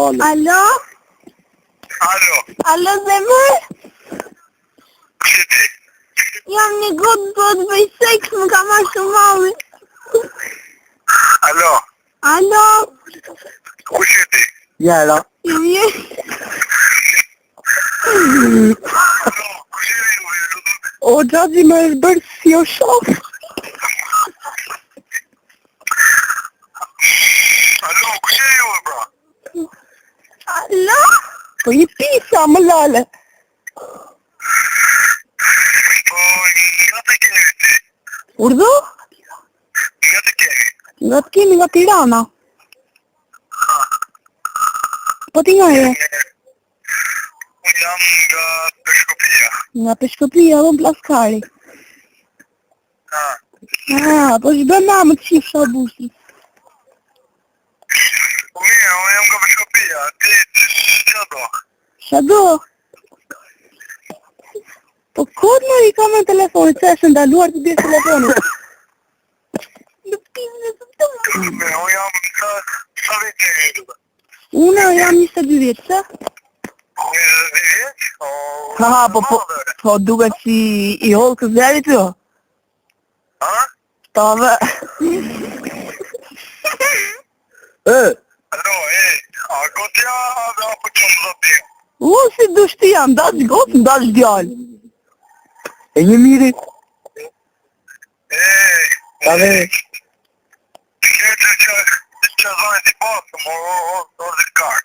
Alo. Alo? Alo. Alo, zemër? Kush je ti? Jam një gotë do të bëj seks, më ka marrë shumë malli. Alo. Alo? Kush je ti? Jera. Ju mirë? Alo, kush je ti? Ju lutem. O, gjazi më është bërë si o shof. Alo, kush je ju pra? Alo? Po i pisa, më lale. Po, nga të kemi ti? Urdhë? Nga të kemi? Nga të kemi nga Tirana. Po ti nga je? Unë jam nga Peshkopia. Nga Peshkopia, dhe në Plaskari. Ha. Ah, po ç'bën mamë të qifsha bushtin. Po mirë, unë jam nga Peshkopia. Ti, ç'a do? Ç'a do? Po kod më i kam në telefonit, se është ndaluar të bjesh telefonit. Në pizë në të Mirë, unë jam sa sa vjet je ju? Unë jam 22 vjeç, se? 22 vjeç? O, Ha, ha, po, po, po duket si i hollë këzerit jo. Ha? Tave. E, Alo, e, a gotja apo që më ti? U, si dushti jam, dash gotë, dash djalë. e një miri. E, Tave. Që që që që zonë ti pasë, mo o, o, o, dhe kar.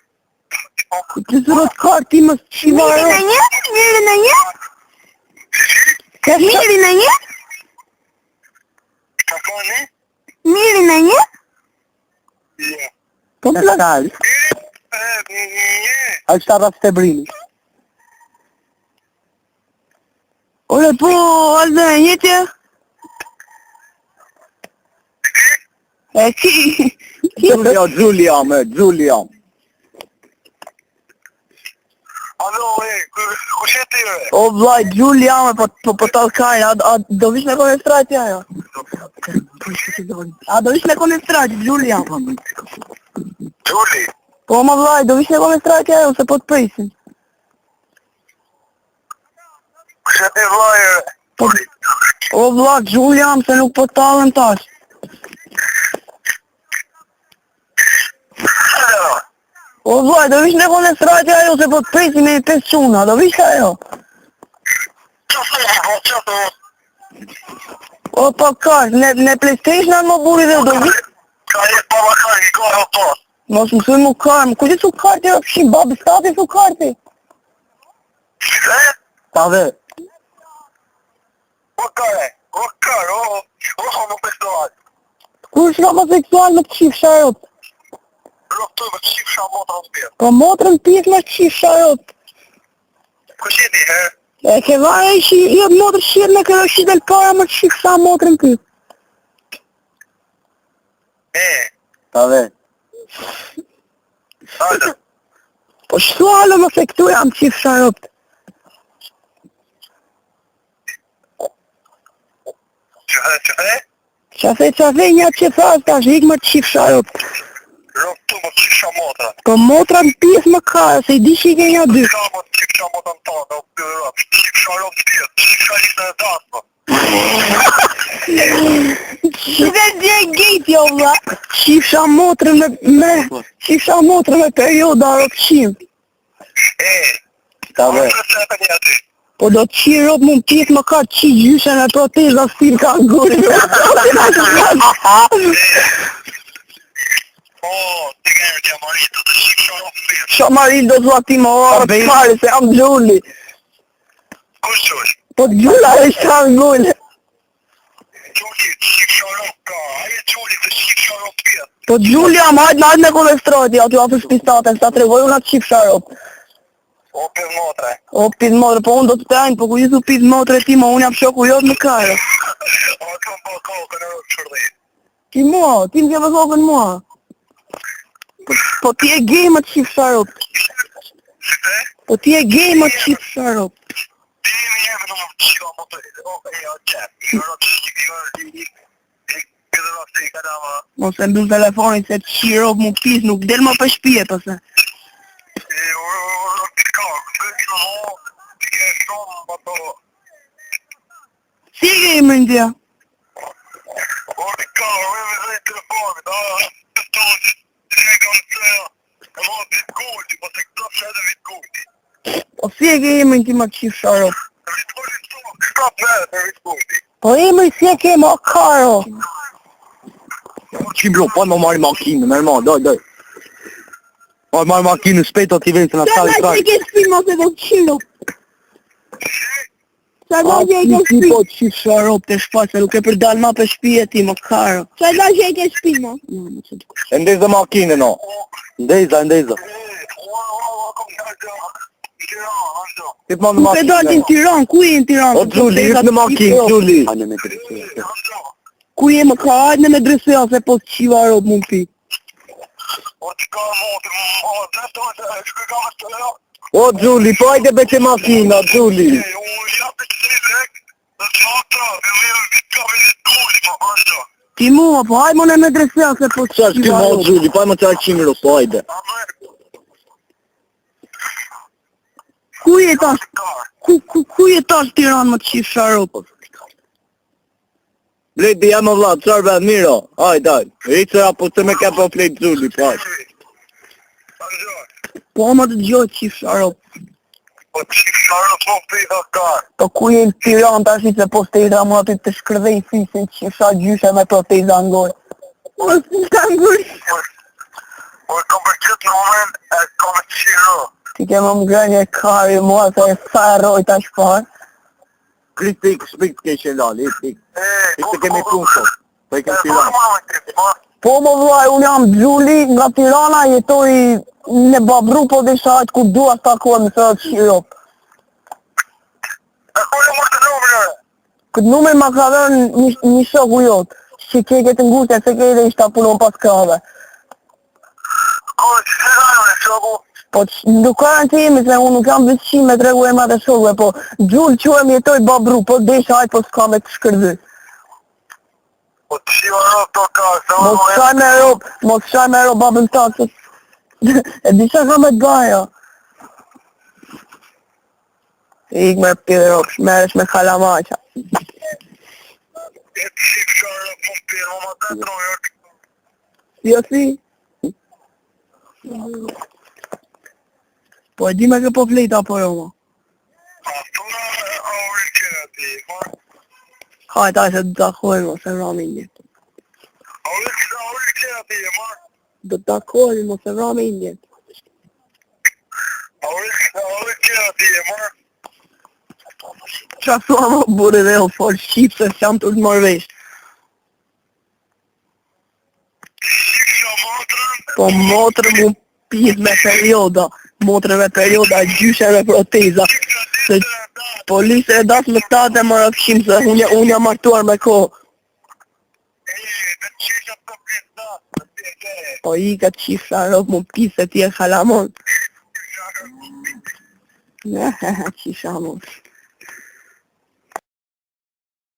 Ti zërot kar, ti më qiva Miri në një? Miri në një? Miri në një? Ka thoni? Miri në një? Jo. Po Në plas, skal. E, një. A është arraf të brini. ore po, alë në një tje? E ki, ki, Giulio, Giulio, me, Giulio. Alo, e, kush je ti re? o vllai, Giulia, me, po, po, po talkajnë, a, a, do vish me konestrati ajo? A do vish me konestrati, Giulia? Gjuli. Po më vllai, do vish me konestrati ajo, se po të presin. Kush je ti vllai re? Po, o vlla, Giulia, se nuk po tallen tash. Alo. O vllai, do vish me konestrati ajo, se po të presin me pesë çuna, do vish ajo? Që thua, po, që thua? O po kar, ne, ne PlayStation anë më burri dhe do vish? Ka jetë pa bakar, i ka po. Mos më thuj mu kar, më kujtë su karti, o fshin, babi stati su karti. E? Tave. O kare, o kare, o, o homoseksual. Kur është homoseksual me të qifsha rop? Rrok të më qifsha motra në pjesë. Po motrën pjesë me qifsha rop. Kush je ti, he? E ke vare që i jep motrë shqip me kërë shi del para më qifsha motrën ty. E, Tave. alo. Po shtu alo më se këtu jam qifsha rop. Që he, që he? Qafe, qafe, një që thas, tash ik më qifsha rop. Rrok të më qifsha motra. Po motra në pjesë më ka, se i di që i ke një dy. Ka më qifsha motra në tonë, o pyë rrok. Qifsha rrok në pjesë, qifsha lista e dasmë. Qifsha dje gejt jo vlla. Qifsha motrën me, me, qifsha motrën me perioda rop qim. E, Tave. o që e një aty. Po do të qi rob mu në pjesë më ka qi gjyshe me proteza si ka nguri. Po, ti ke një djamari, do të qifsha rrok në pjesë. Shamari do thua ti më orë be- pare se jam Gjuli. Kush qush? Po Gjula e sham Gjuli. Gjuli, qifsha rrok ka, ai e Gjuli, të qifsha rrok në pjesë. Po Gjuli jam hajt hajt me kolestrati aty afër spistate, sa tregoj unë atë qifsha rob. O, për motre. O pit motre, po unë do të tajnë, po ku jisu pit motre ti, mo unë jam shoku jot në kajro. O, kam po kokën e rrok qërdhi. Ti mua, ti më ke vë kokën mua. Po, po ti e gej më qifsha rob. Si te? Po ti e gej më qifsha rob. Ti më jemi në më qiva motre. O, e, o, qep. Jo, rrok, jo, i, i, këtë rrok të i kalama. Mos e mbyll telefonin se të qi rob mu pis, nuk del më për shtëpi pse. shumë ato. Si e ke emrin ti? O ti ka, o e me dhe telefonit, a, të toqit, që e kam të e ma Bitcoin, po se këta fshetë Bitcoin. Po si e ke emrin ti më qifsha rob? Bitcoin këtu, këta fshetë për Bitcoin. Po emrin si e ke më karo? Qim bro, po më marrë makinë, merr ma, doj, doj. Po marr makinën shpejt aty vjen se na Sa sa da i që e ke shpi mos e do të qiro. Sa da që e ke Ti shpi. po qifsha rob të shpa se nuk e përdal ma për shtëpi ti më karo. Sa da që e ke shpi mo. E ndeza makinën o. Ndeza, ndeza. Ti po në Nuk e dal ti makinë. në Tiranë, ku je në Tiranë? O Xhuli, hip në makinë, Xhuli. Ku je më ka hajde në medresea se po qiva rob mund pi. O të ka moti, o të të të të ka më të O Xhuli, po hajde be te makina, Xhuli. Unë jam të qëtë lek, dhe të të, dhe dhe vit ka me Bitcoin, po ashtu. Ti mua, po hajde më në medresea se po Qa është ky qiva mo rob. Xhuli, po më qa qim ro, po hajde. Ku je tash? Ku ku ku je tash Tiranë më qifsha rob? Bledi jam o vlla, çfarë bën miro? Hajde, hajde. Ricë apo të me ka po flet Xhuli, po. hajde. Po më të dëgjoj qifsha rob. Po qik sharë po pita ka. Po ku je në Tiranë tash se po stejta mua aty të shkërdhej fisin qifsha gjyshe me proteza në gojë. Mos më ka ngurë. Po kam për gjithë numrin e kam për qiro. Ti ke më ngrënë e kari mua se e sa e rroj tash parë. Krit pik, shpik të keqe lali, pik. E, Ik të kemi punë sot. Po i kem Tiranë. Po më vllai, unë jam Xhuli nga Tirana, jetoj në Babru, po desha hajt ku dua të takohem me thot qirop. E ku e mërë të numrin e? Këtë numër ma ka dhënë një, një shoku jot, që ke këtë ngushtë se ke dhe ishta punon pas krave. Ku e që që e shoku? Po që, nuk ka rëndësi jemi se unë nuk jam vëzqi me tregu emrat e shokëve, po Xhul quhem jetoj Babru, po desha hajt po s'ka me të shkërdhy. Po qiro rë to ka, se Mos shaj me rob, mos shaj me rob babën tatë, se e di çka ka me të bëj, jo. Ik me pidhe rob, shmeresh me kalamaqa. E qik sharë po pita, ma të trojë. Jo si? Po e di me kë po flejt apo jo mo. A thuna e uri qera ti, ma? Hajt, hajt se do të takojmë mos e vrami një. A uri qera, uri qera ti, ma? Do të takojmë mos e vrami një. A uri qera, uri qera ti, ma? Qa thua mo burri dhe o fol shqip se s'jam të të marrë vesh. Qik sha motrën, Po motrë mu pis me perioda, motrë me perioda, gjyshe me proteza. Se polisë e das me tate më rëpshim se unë unë jam martuar me kohë. e, dhe qik sha të pita, e, e, Po i ka qifsha rob mu pis se ti e halamon. Qifsha mos.